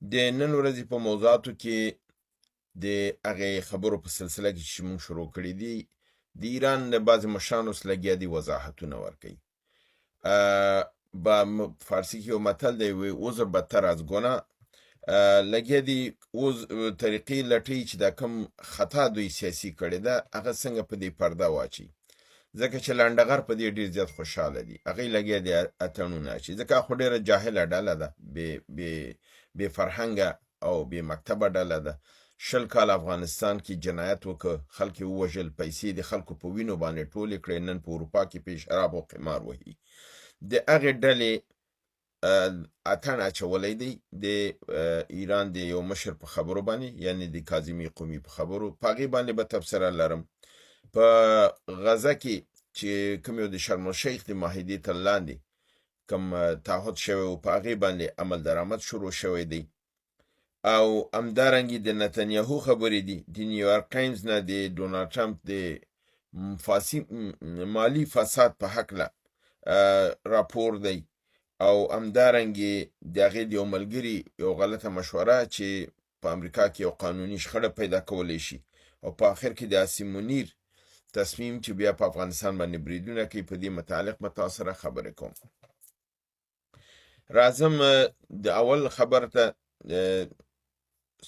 د نن ورځې په موضوعاتو کې د هغې خبرو په سلسله کې چې موږ شروع کړې دي، د ایران د بعضې مشرانو سره لګیا دي وضاحتونه ورکوي. با فارسی کې یو متل دی، وی عذر بدتر از ګناه. لګیا دي اوس طریقې لټوي چې دا کوم خطا دوی سیاسي کړې ده هغه څنګه په دې پرده واچي، ځکه چې لنډغر په دې ډېر زیات خوشحاله دي. هغوی لګیا دي اتڼونه اچي، ځکه خو ډېره جاهله ډله ده، بې فرهنګه او بې مکتبه ډله ده. 20 کاله افغانستان کې جنایت وکړ، خلک یې ووژل، پیسې د خلکو په وینو باندې ټولې کړې، نن په اروپا کې پې شراب او قمار وهي. د هغې ډلې اتڼ اچولی دی د ایران د یو مشر په خبرو باندې، یعنی د کاظمي قومي په خبرو، په هغې باندې به تبصره لرم. په غزه کې چې کوم یو د شرم الشیخ د معاهدې تر لاندې کوم تعهد شوی و، په هغې باندې عمل درآمد شروع شوی دی. او همدارنګې د نتنیاهو خبرې دي، د نیویارک ټایمز نه د ډونالډ ټرمپ د مالي فساد په هکله راپور دی. او همدارنګې د هغې د یو ملګري یو غلطه مشوره چې په امریکا کې یو قانوني شخړه پیدا کولی شي. او په آخر کې د عاصم منیر تصمیم چې بیا په افغانستان باندې بریدونه کوي، په دې متعلق به تاسو سره خبرې کوم. راځم د اول خبر ته.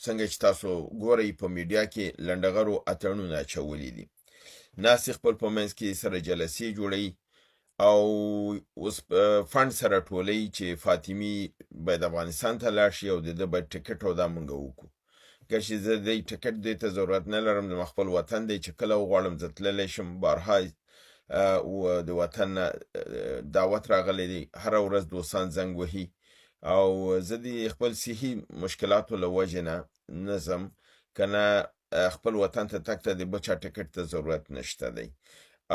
څنګه چې تاسو ګورئ په میډیا کې لنډغرو اتڼونه اچولي دي، ناستې خپل په منځ کې سره جلسې جوړوي او اوس فنډ سره ټولوي چې فاطمي باید افغانستان ته لاړ شي او د ده باید ټکټ او دا مونږ وکړو. که چې زه د ټکټ دې ته ضرورت نه لرم، زما خپل وطن دی چې کله وغواړم زه تللی شم. بارها د وطن نه دعوت راغلی دی، هره ورځ دوستان زنګ وهي او زه د خپل صحي مشکلاتو له وجې نه نه ځم، که نه خپل وطن ته تګ ته د بل چا ټکټ ته ضرورت نشته دی.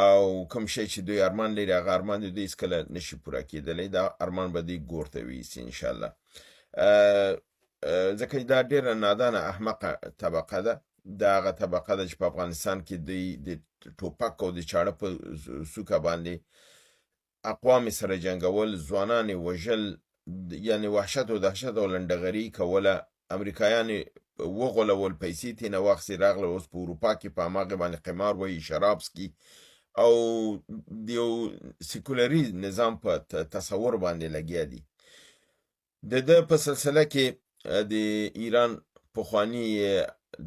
او کوم شی چې دوی ارمان لري هغه ارمان د دوی هېڅکله نشي پوره کېدلی، دا ارمان به دوی ګور ته ویسي انشاءالله. ځکه دا ډېره نادانه احمقه طبقه ده. دا هغه طبقه ده چې په افغانستان کې دوی د ټوپک او د چاړه په سوکه باندې اقوام سره جنګول، ځوانان یې وژل، یعنی وحشت او دهشت او لنډغري کوله. امریکایان یې وغولول، پیسې ترې نه واخیستې، راغله اوس په اروپا کې په هماغې باندې قمار وهي، شراب څکي او د یو سیکولري نظام په تصور باندې لګیا دي. د ده په سلسله کې د ایران پخوانی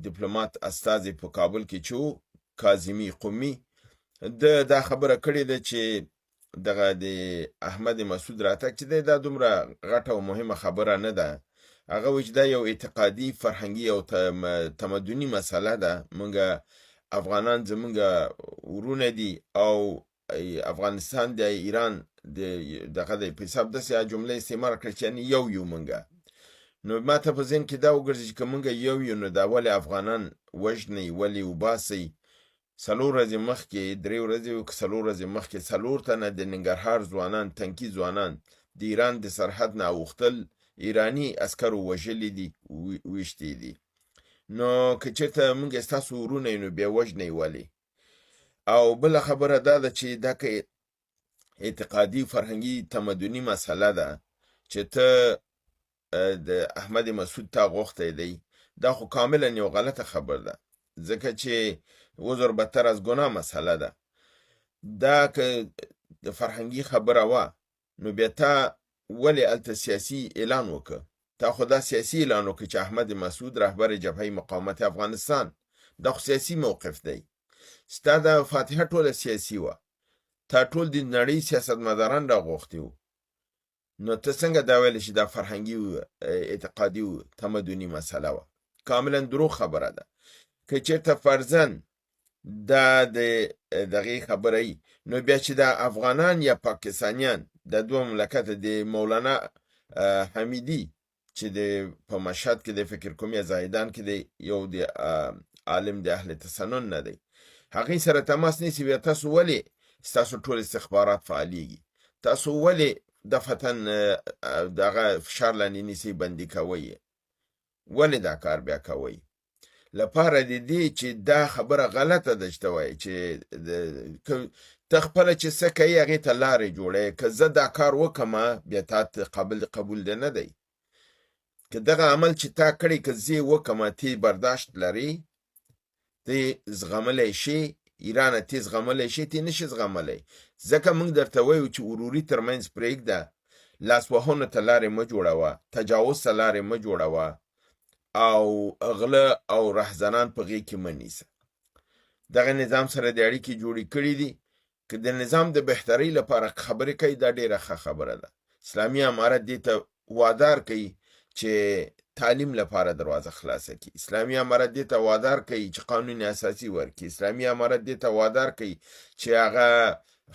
دیپلومات استازی په کابل کې چې و، کاظمي قمي، ده دا خبره کړې ده چې دغه د احمد مسعود راتګ چې دی دا دومره غټه او مهمه خبره نه ده. هغه وایي چې دا یو اعتقادي، فرهنګي او تمدني مسله ده. مونږ افغانان زمونږ ورونه دي او افغانستان د ایران د دغه د په حساب داسې جمله استعمال کړه چې یعنی یو یو مونږ. نو ما ته په ذهن کې دا وګرځي چې که مونږ یو یو نو دا ولې افغانان وژنئ، ولې وباسئ؟ 4 ورځې مخکې، 3 ورځې او که 4 ورځې مخکې 4 تنه د ننګرهار ځوانان، تنکي ځوانان د ایران د سرحد نه اوښتل، ایراني عسکرو وژلي دي، ویشتي دي. نو که چېرته مونږ ستاسو ورونه یو نو بیا وژنئ ولې؟ او بله خبره دا ده چې دا که اعتقادي، فرهنګي، تمدني مسله ده چې ته د احمد مسعود تا غوښتی دی، دا خو کاملا یو غلطه خبر ده، ځکه چې عذر بدتر از ګناه مسله ده. دا که د فرهنګي خبره وه نو بیا تا ولې هلته سیاسي اعلان وکړ؟ تا خو دا سیاسي اعلان وکړ چې احمد مسعود رهبر جبهه مقاومت افغانستان، دا خو سیاسي موقف دی. ستا دا فاتحه ټوله سیاسي وه، تا ټول د نړۍ سیاستمداران راغوښتي وو، نو ته څنګه دا ویلی چې دا فرهنګي و اعتقادي و تمدني مسله وه؟ کاملا دروغ خبره ده. که چېرته فرضاً دا د دغې خبره وي، نو بیا چې دا افغانان یا پاکستانیان د دوه مملکته د مولانا حمیدي چې د په مشهد کې د فکر کوم یا زاهدان کې دی، یو د عالم د اهل تسنن نه دی، هغې سره تماس نیسي، بیا تاسو ولې ستاسو ټول استخبارات فعالیږي؟ تاسو ولې دفتن دغه فشار لاندې نیسي، بندي کوئ؟ ولې دا کار بیا کوئ؟ لپاره د دې چې دا خبره غلطه ده چې ته وایې چې ته خپله چې څه کوې هغې ته لارې جوړوې، که زه دا کار وکړم بیا تا ته قابل قبول دی نه دی. که دغه عمل چې تا کړی که زه یې وکړم، ته برداشت لرې، ته زغملی شې؟ ایرانه ته زغملی شې؟ ته نشې زغملی، ځکه موږ درته وایو چې وروري ترمنځ پرېږده، لاسوهنو ته لارې مه جوړوه، تجاوز ته لارې مه جوړوه، او غله او رهزنان په غېږ کې مه نیسه. دغه نظام سره د اړیکې جوړې کړې دي. که د نظام د بهترۍ لپاره خبرې کوي، دا ډېره ښه خبره ده. اسلامي امارت دې ته وادار کوي چې تعلیم لپاره دروازه خلاصه کړي، اسلامي امارت دې ته وادار کوي چې قانون اساسي ورکړي، اسلامي امارت دې ته وادار کوي چې هغه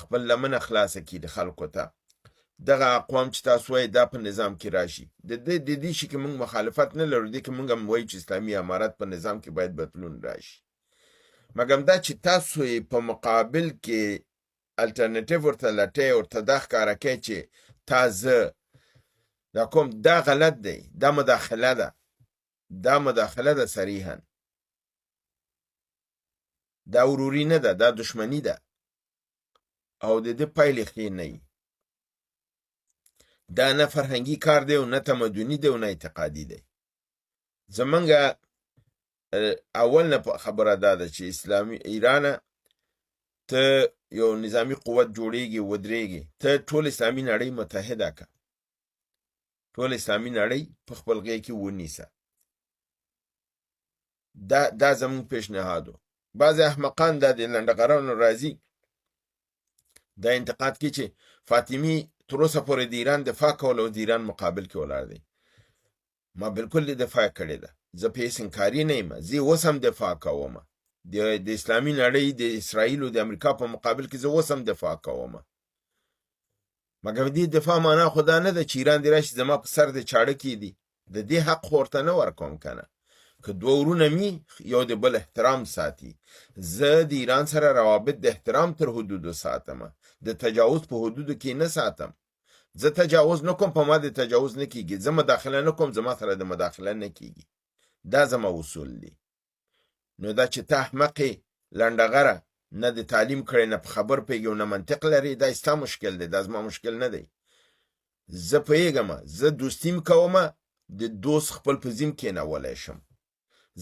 خپل لمنه خلاصه کړي د خلکو ته. دغه اقوام چې تاسو وایئ دا په نظام کې راشي، د دې شي کې موږ مخالفت نه لرو، دې کې موږ هم وایو چې اسلامي امارت په نظام کې باید بدلون راشي. مګم دا چې تاسو یې په مقابل کې الټرنیټیو ورته لټئ، ورته دا ښکاره کوئ چې تا زه دا کوم، دا غلط دی، دا مداخله ده، دا مداخله ده صریحا، دا وروري نه ده، دا دشمني ده، او د دې پایلې ښې نه وي. دا نه فرهنګي کار دی او نه تمدني دی او نه اعتقادي دی. زمونږ اول نه خبره دا ده چې اسلامي ایرانه ته یو نظامی قوت جوړیږي، ودرېږي، ته ټول اسلامي نړۍ متحده که، ټول اسلامي نړۍ په خپل غېږ کې ونیسه. دا زمونږ پیشنهاد و. بعضې احمقان دا د لنډغرانو راځي دا انتقاد کوي چې فاطمي تر اوسه پورې د ایران دفاع کوله او د ایران مقابل کې ولاړ دی. ما بالکل د دفاع کړې ده، زه په هېڅ انکاري نه یم، زه اوس هم دفاع کوم د اسلامي نړۍ، د اسرائیل او د امریکا په مقابل کې زه اوس هم دفاع کوم. مګر دې دفاع معنا خو دا نه ده چې ایران دې راشي زما په سر دې چاړه کېدي، د دې حق خو ورته نه ورکوم که نه. که دوه ورونه مي یو د بل احترام ساتي، زه د ایران سره روابط د احترام تر حدودو ساتم، د تجاوز په حدودو کې نه ساتم. زه تجاوز نه کوم، په ما د تجاوز نه کیږي، زه مداخله نه کوم، زما سره د مداخله نه کیږي. دا زما اصول دي. نو دا چې ته احمق یې، لنډغره، نه د تعلیم کړی، نه په خبر پوهېږي او نه منطق لري، دا ستا مشکل دی، دا زما مشکل نه دی. زه پوهېږم، زه دوستیم کوم، د دوست خپل په ذم کېنولی شم،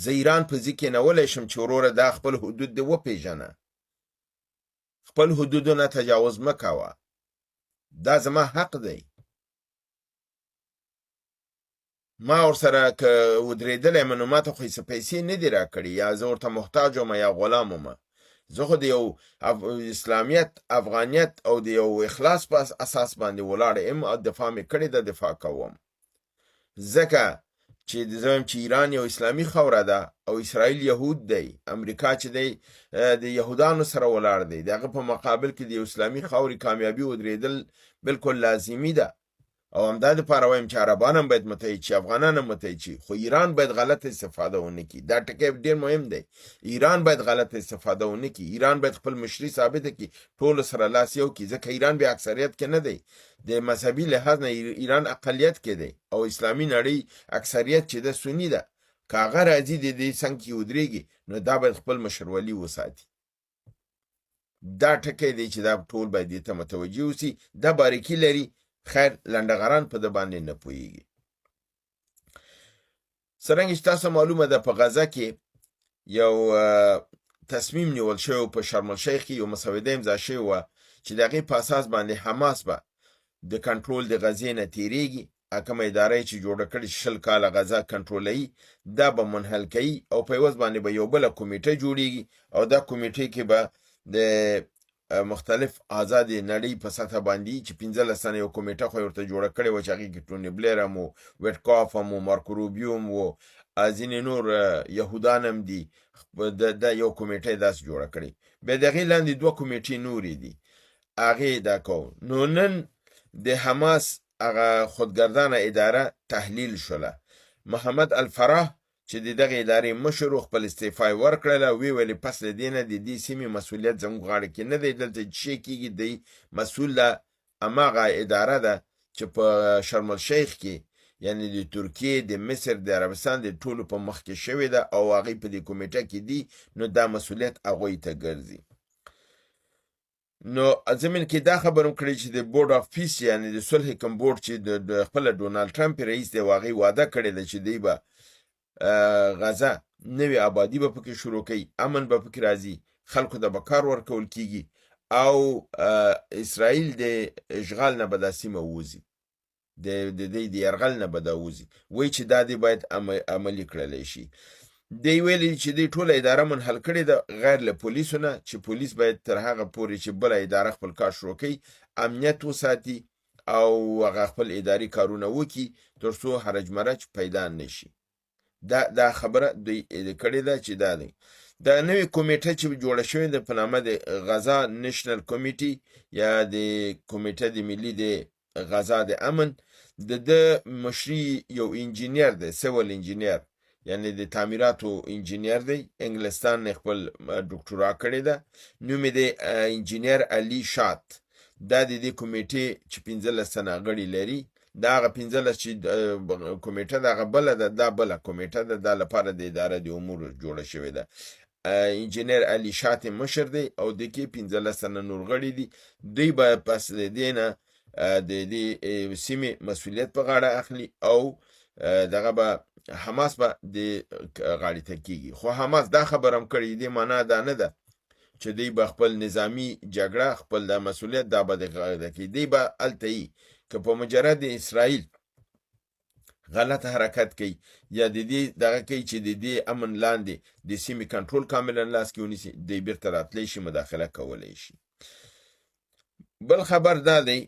زه ایران په ځي کېنولی شم چې وروره دا خپل حدود دې وپېژنه، خپل حدودو نه تجاوز مه کوه، دا زما حق دی. ما ورسره که ودرېدلی یم نو ما ته خو یې څه پیسې نه دي راکړي، یا زه ورته محتاج وم یا غلام وم. زه خو د یو اسلامیت، افغانیت او د یو اخلاص په اساس باندې ولاړ یم او دفاع مې کړې ده، دفاع کوم. ځکه چې زه وایم چې ایران یو اسلامي خاوره ده او اسرائیل یهود دی، امریکا چې دی د یهودانو سره ولاړ دی، د هغه په مقابل کې د یو اسلامي خاورې کامیابي ودرېدل بالکل لازمي ده. او همدا دپاره وایم چې عربان هم باید متحد شي، افغانان هم متحد شي، خو ایران باید غلط استفاده ونه کړي. دا ټکی ډېر مهم دی. ایران باید غلط استفاده ونه کړي، ایران باید خپل مشري ثابته کړي، ټولو سره لاس یو کړي، ځکه ایران بیا اکثریت کې نه دی، د مذهبي لحاظ نه ایران اقلیت کې دی او اسلامي نړۍ اکثریت چې ده سني ده. که هغه راځي د دې څنګ کې ودرېږي نو دا باید خپل مشرولي وساتي. دا ټکی دی چې دا ټول باید دې ته متوجه اوسي. دا باریکي لري، خیر لنډغران په ده باندې نه پوهېږي. څرنګه چې تاسو معلومه ده په غزه کې یو تصمیم نیول شوی په شرم الشیخ کې یو مسوده امضا شوې وه چې د هغې په اساس باندې حماس به د کنټرول د غزې نه تیریږي، کومه اداره یې چې جوړه کړې چې 20 کاله غزه کنټرولوي دا به منحل کوي او په عوض باندې به یو بله کمیټه جوړیږي او دا کمیټې کې به د مختلف آزادې نړۍ په سطح باندې چې 15 تنه یو کمیټه خو یې ورته جوړه کړې وه چې هغې کې ټوني بلیر هم و، ویټکاف هم و، مارکو روبیو هم و، ځینې نور یهودان هم دي. دا یو کمیټه یې داسې جوړه کړې. بیا د هغې لاندې دوه کمیټې نورې دي، هغې دا کو. نو نن د حماس هغه خودګردانه اداره تحلیل شوله. محمد الفراح چې د دغې ادارې مشر و خپل استعفا یې ورکړله، ویې ویلې پس له دې نه د دې سیمې مسؤلیت زموږ غاړه کې نه دی، دلته چې شی کېږي دی مسؤل ده، هماغه اداره ده چې په شرم الشیخ کې یعنی د ترکیې، د مصر، د عربستان د ټولو په مخ کې شوې ده او هغوی په دې کمیټه کې دي، نو دا مسؤلیت هغوی ته ګرځي. نو ضمن کې دا خبر هم کړې چې د بورډ اف پیس، یعنی د صلح کوم بورډ چې د خپل ډونالد ټرمپ رئیس دی، هغې وعده کړې ده چې دی به غزه نوې آبادي به پکې شروع کوي، امن به پکې راځي، خلکو ته به کار ورکول کیږي او اسرائیل د اشغال نه به دا سیمه ووځي، د دې د یرغل نه به دا ووځي. وایي چې دا دې باید عملي کړلی شي. دی ویلي چې دی ټوله اداره منحل کړې ده غیر له پولیسو نه، چې پولیس باید تر هغه پورې چې بله اداره خپل کار شروع کوي امنیت وساتي او هغه خپل اداري کارونه وکړي تر څو هرج مرج پیدا نشي. دا خبره دوی کړې ده چې دا دی دا نوې کمیټه چې جوړه شوې ده په نامه د غزا نېشنل کمیټي یا د کمیټه د ملي د غزا د امن، د ده مشري یو انجینر دی، سیول انجینر، یعنی د تعمیراتو انجینر دی، انګلستان نه خپل ډاکټورا کړې ده، نوم یې دی انجینر علي شات. دا د دې کمیټې چې 15 تنه غړي لري، دا هغه 15 چې کمیټه ده هغه بله ده، دا بله کمیټه ده، دا لپاره د اداره د امور جوړه شوې ده. انجینر علي شات مشر دی او د کې 15 تنه نور غړي دي. دوی به پس د دې نه د دې سیمې مسولیت په غاړه اخلي او دغه به حماس به د غاړې ته کیږي. خو حماس دا خبره هم کړې، دې معنا دا نه ده چې دوی به خپل نظامی جګړه خپل د مسولیت دا به د غاړې ته کیږي، دوی به هلته یي که په مجرد اسرائیل غلط حرکت کوي یا د دې دغه کوي چې د دې امن لاندې د سیمې کنټرول کاملا لاس کې ونیسي، دوی بیرته راتلی شي، مداخله کولی شي. بل خبر دا دی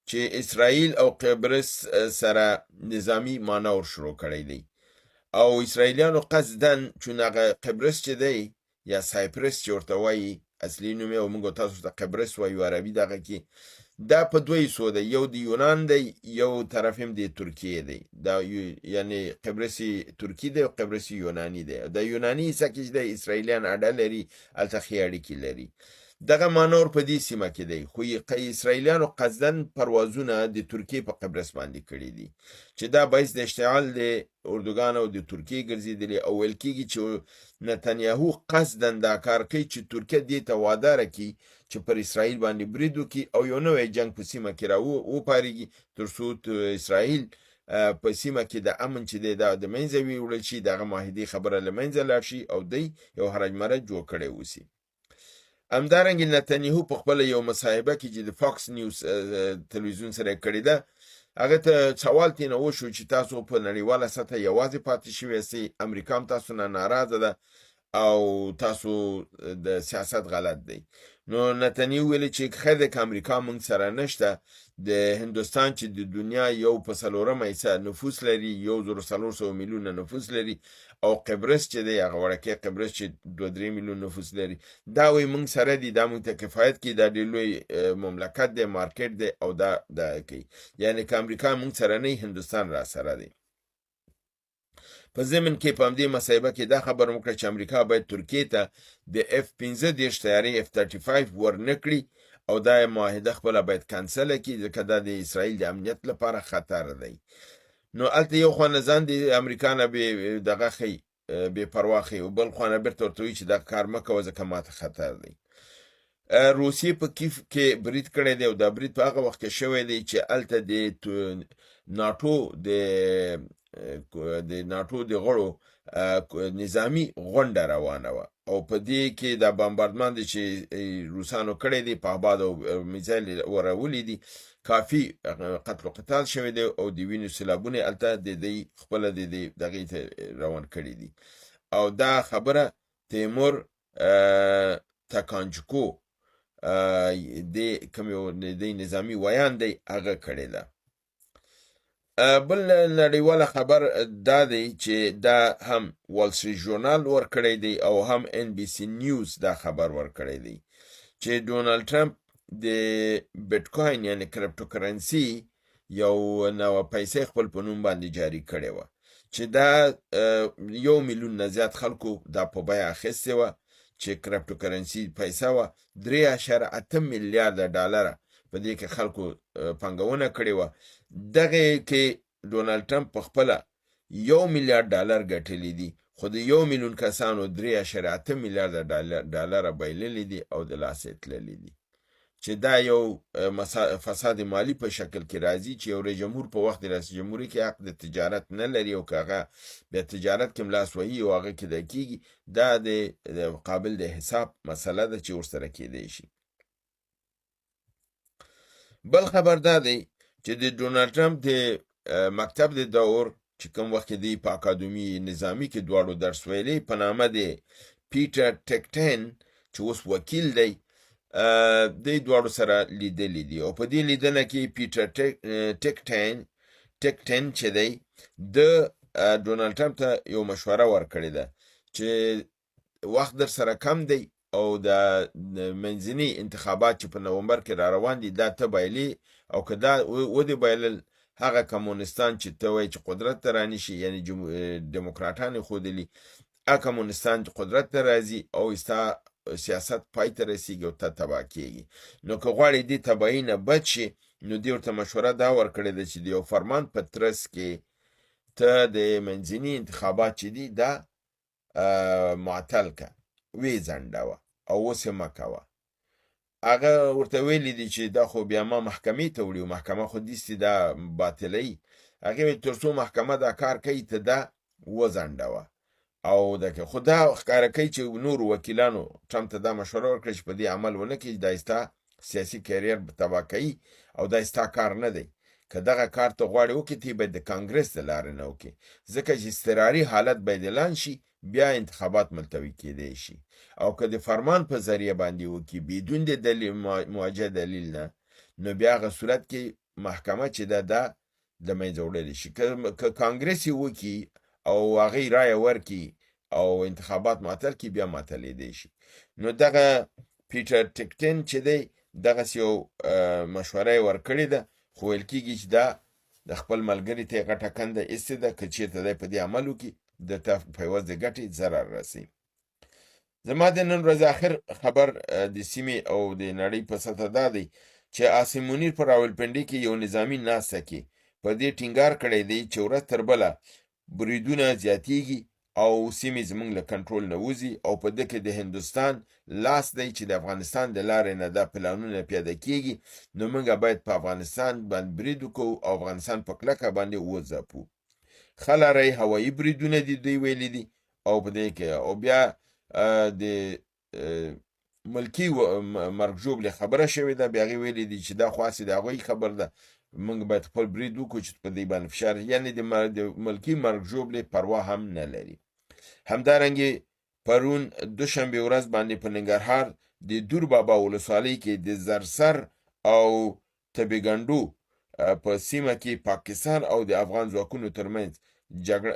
چې اسرائیل او قبرس سره نظامی مانور شروع کړی دی او اسرائیلیانو قصداً چون هغه قبرس چې دی یا سایپرس چې ورته وایي اصلي نوم یې، او موږ تاسو ته قبرس وایو عربي دغه کې، دا په دوه حصو دی، یو د یونان دی، یو طرف هم د ترکیې دی. دا یعنی قبرس ترکی دی او قبرس یونانی دی. د یونانی حصه کې چې دی اسرائیلیان اډه لري، هلته ښې اړیکې لري. دغه مانور په دې سیمه کې دی، خو اسرائیلیانو قصداً پروازونه د ترکیې په قبرس باندې کړي دي چې دا باعث د اشتعال د اردوغان او د ترکیې ګرځېدلی. او ویل کېږي چې نتنیاهو قصداً دا کار کوي چې ترکیه دې ته واداره کړي چې پر اسرائیل باندې برید وکړي او یو نوی جنګ په سیمه کې را وپارېږي تر څو اسرائیل په سیمه کې د امن چې دی دا د منځه ویوړل شي، د هغه معاهدې خبره له منځه لاړ شي او دی یو هرج مرج جوړ کړی اوسي. همدارنګه نتنیاهو په خپله یو مصاحبه کې چې د فاکس نیوز تلویزیون سره یې کړې ده، هغه ته سوال ترېنه وشو چې تاسو په نړیواله سطح یوازې پاتې شوي یاستئ، امریکا هم تاسو نه ناراضه ده او تاسو د سیاست غلط دی. نو نتنیاهو ویلي چې ښه دی که امریکا موږ سره نشته، د هندوستان چې د دنیا یو په څلورمه حصه نفوس لري، 1400 میلیونه نفوس لري، او قبرس چې دی هغه وړکی قبرس چې 2-3 میلیون نفوس لري، دا وایي موږ سره دي، دا موږ ته کفایت کوي، دا ډېر لوی مملکت دی، مارکیټ دی او دا دا کوي. یعنی که امریکا موږ سره نه، هندوستان را سره دی. په ضمن کې په همدې مصاحبه کې دا خبره وکړه چې امریکا باید ترکیې ته د اف 35 طیارې اف 35 ورنه کړي او دا معاهده خپله باید کنسله کړي، ځکه دا د اسرائیل د امنیت لپاره خطر دی. نو هلته یو خوا نه ځان د امریکا نه بې دغه ښیي، بې پروا ښیي، او بل خوا نه بېرته ورته وایي چې دا کار مه کوه ځکه ماته خطر دی. روسیې په کیف کې برید کړی دی او دا برید په هغه وخت کې شوی دی چې هلته د ناټو د ناټو د غړو نظامی غونډه روانه وه او په دې کې دا بمباردمان دی چې روسانو کړی دی، په آباد او میزایل ورولي دي، کافي قتل و قتال شوی دی او د وینو سیلابونه هلته د دوی خپله د دې دغې ته روان کړي دي. او دا خبره تیمور تکانجکو د کوم یو د نظامی ویاند دی هغه کړې ده. بل نړیواله خبر دا دی چې دا هم وال سټریټ ژورنال ورکړی دی او هم ان بي سي نیوز دا خبر ورکړی دی چې ډونالد ټرمپ د بیټکوین یعنی کریپټو کرنسي یو نوه پیسې خپل په نوم باندې جاری کړې وه چې دا 1 میلیون نه زیات خلکو دا په بیه اخیستې وه چې کریپټو کرنسي پیسه وه، 3.8 میلیارده ډالره په دې کې خلکو پانګونه کړې وه. دغې کې ډونالد ټرمپ په خپله 1 میلیارد ډالر ګټلي دي، خو د 1 میلیون کسانو 3.8 میلیارده ډالره بایللي دي او د لاسه یې تللي دي. چې دا یو فساد مالی په شکل کې راځي چې یو رئیس جمهور په وخت د رئیس جمهوري کې حق د تجارت نه لري او که هغه بیا تجارت کې ملاس وهي او هغه کې د کیږي، دا د قابل د حساب مسله ده چې ورسره کېدای شي. بل خبر دا دی چې د ډونالډ ټرمپ د مکتب د دور چې کوم وخت کې دی په اکادمي نظامي کې دواړو درس ویلی، په نامه د پیټر ټکټین چې اوس وکیل دی، دی دواړو سره لیدلي دي. او په دې لیدنه کې پیټر ټکټین چې دی د ډونالډ ټرمپ ته یو مشوره ورکړې ده چې وخت در سره کم دی او د منځني انتخابات چې په نومبر کې را روان دي دا ته بایلې، او که دا ودې بایلل هغه کمونستان چې ته وایې چې قدرت ته رانیشي، یعنی دیموکراټان یې ښودلي، هغه کمونستان چې قدرت ته راځي او ستا سیاست پای ته رسیږي او ته تباه کیږي. نو که غواړې دې تباهي نه بچ شي، نو دې ورته مشوره دا ورکړې ده چې د یو فرمان په ترڅ کې ته د منځني انتخابات چې دي دا معطل که، ویې ځنډوه او اوس یې مه کوه. هغه ورته ویلي دي چې دا خو بیا ما محکمې ته وړي، محکمه خو دیستې دا باطلوي. هغې ویل تر څو محکمه دا کار کوي ته دا وځنډوه. او دا خو دا ښکاره کوي چې نورو وکیلانو ټرمپ ته دا مشوره ورکړه چې په دې عمل ونه کړي، دا ستا سیاسي career به تباه کوي او دا ستا کار نه دی. که دغه کار ته غواړې وکړې، ته باید د کانګرس د لارې نه وکړې، ځکه چې اضطراري حالت باید اعلان شي، بیا انتخابات ملتوي کېدای شي. او که د فرمان په ذریعه باندې وکړي بدون د دلیل، موجه دلیل نه، نو بیا هغه صورت کې محکمه چې ده دا د منځه وړلی شي. که کانګرس یې وکړي او هغوی رایه ورکړي او انتخابات معطل کړي، بیا معطلېدای شي. نو دغه پیټر ټکټین چې دی دغسې یو مشوره یې ورکړې ده، خو ویل کېږي چې دا د خپل ملګري ته یې غټه کنده ایستې ده، که چېرته دی په دې عمل وکړي ده ته په عوض د ګټې ضرر رسي. زما د نن ورځې آخر خبر د سیمې او د نړۍ په سطح دا دی چې عاصم منیر په راولپنډي کې یو نظامي ناسته کې په دې ټینګار کړی دی چې ورځ تر بله بریدونه زیاتیږي او سیمې زمونږ له کنټرول نه وځي، او په ده کې د هندوستان لاس دی چې د افغانستان د لارې نه دا پلانونه پیاده کیږي، نو موږ باید په افغانستان باندې برید وکړو او افغانستان په کلکه باندې وځپو. ښه لاره یې هوایي بریدونه دي دوی ویلي دي، او په دې کې او بیا د ملکی مرګ ژوبلې خبره شوې ده. بیا هغې ویلي دي چې دا خو هسې د هغوی خبر ده، موږ باید خپل برید وکړو چې په دې باندې فشار، یعنې د ملکی مرګ ژوبلې پروا هم نه لري. همدارنګې پرون دوشنبې ورځ باندې په ننګرهار د دور بابا ولسوالۍ کې د زرسر او تبیګنډو په سیمه کې پاکستان او د افغان ځواکونو ترمنځ جګړه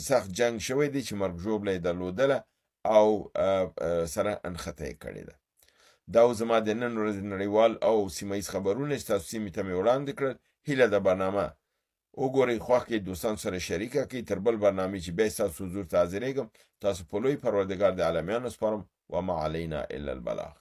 سخت جنگ شوی دی چې مرګ ژوبله یې درلودله او سره انښته یې کړې ده. دا و زما د نن ورځې نړیوال او سیمه ییز خبرونه چې تاسو سیمې ته مې وړاندې کړل. هیله ده برنامه وګورئ، خوښ کړئ، دوستان سره شریکه کړئ. تر بل برنامې چې بیا ستاسو حضور ته حاضرېږم، تاسو په لوی پروردګار د عالمیانو سپارم. وما علینا الا البلاغ.